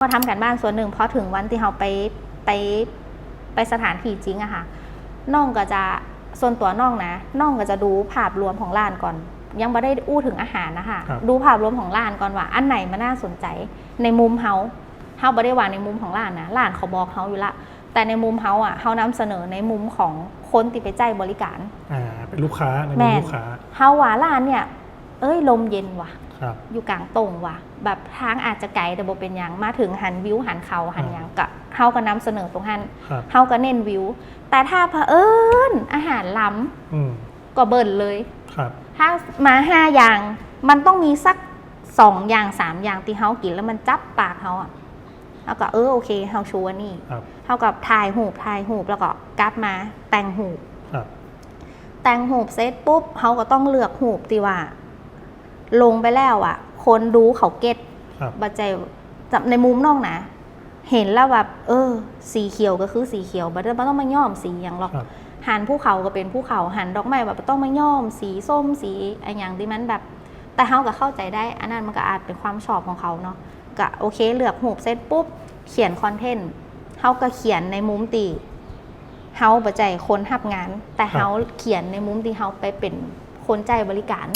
ກໍທຳການບ້ານສ່ວນໜຶ່ງ ພໍເຖິງວັນທີ່ເຮົາໄປ ໄປ ໄປສະຖານທີ່ຈິງອະຄ່ະ ນ້ອງກໍຈະ ສ່ວນຕົວນ້ອງນະ ນ້ອງກໍຈະດູພາບລວມຂອງຮ້ານກ່ອນ ຍັງບໍ່ໄດ້ອູ້ເຖິງອາຫານນະຄ່ະ ครับ ດູພາບລວມຂອງຮ້ານກ່ອນວ່າ ອັນໃດມັນໜ້າສົນໃຈໃນມຸມເຮົາ ເຮົາບໍ່ໄດ້ວ່າໃນມຸມຂອງຮ້ານນະ ຮ້ານເຂົາບອກເຮົາຢູ່ລະ ແຕ່ໃນມຸມເຮົາອະ ເຮົານຳສະເໜີໃນມຸມຂອງຄົນທີ່ໄປໃຊ້ບໍລິການ ອ່າ ເປັນລູກຄ້າ ໃນມຸມ ແມ່ນ ລູກຄ້າ ເຮົາວ່າຮ້ານເນີ້ຍ ເອີຍ ລົມເຢັນວ່ະ ครับ ຢູ່ກາງຕົງວ່ະ ແບບທາງອາດຈະໄກ ແຕ່ບໍ່ເປັນຫຍັງ ມາເຖິງຫັນວິວ ຫັນເຂົາ ຫັນຫຍັງ ກໍ ເຮົາກໍນຳສະເໜີຕົງຫັ້ນ ครับ ເຮົາກໍເນັ້ນວິວ ແຕ່ຖ້າຜະເອີນອາຫານລຳ อืม ກໍເບິ່ນເລີຍ ครับ ຖ້າມາຫ້າຢ່າງ ມັນຕ້ອງມີສັກສອງຢ່າງ ສາມຢ່າງ ທີ່ເຮົາກິນແລ້ວມັນຈັບປາກເຮົາອະ ເຮົາກໍ ເອີ ໂອເຄ ເຮົາຊູອັນນີ້ ครับ ເຮົາກໍຖ່າຍຮູບ ຖ່າຍຮູບ ແລ້ວກໍກັບມາແຕ່ງຮູບ ครับ ແຕ່ງຮູບເສັດປຸບ ເຮົາກໍຕ້ອງເລືອກຮູບທີ່ວ່າ ລົງໄປແລ້ວອະ ຄົນດູເຂົາເກັດ ครับ ບໍ່ໃຈ ໃນມຸມນ້ອງນະ ເຫັນແລ້ວແບບ ເອີ ສີຂຽວກໍຄືສີຂຽວ ບໍ່ໄດ້ ບໍ່ຕ້ອງມາຍ້ອມສີຫຍັງຫຼອກ ครับ ຫັນພູເຂົາກໍເປັນພູເຂົາ ຫັນດອກໄມ້ ແບບບໍ່ຕ້ອງມາຍ້ອມສີສົ້ມ ສີອະຫຍັງທີ່ມັນແບບ ແຕ່ເຮົາກໍເຂົ້າໃຈໄດ້ ອັນນັ້ນມັນກໍອາດເປັນຄວາມຊອບຂອງເຂົາເນາະ ກໍໂອເຄ ເລືອກຮູບເສັດປຸບ ຂຽນຄອນເທັນ ເຮົາກໍຂຽນໃນມຸມທີ່ ເຮົາບໍ່ໃຈຄົນຮັບງານ ແຕ່ ครับ ເຮົາຂຽນໃນມຸມທີ່ເຮົາໄປເປັນຄົນໃຊ້ບໍລິການ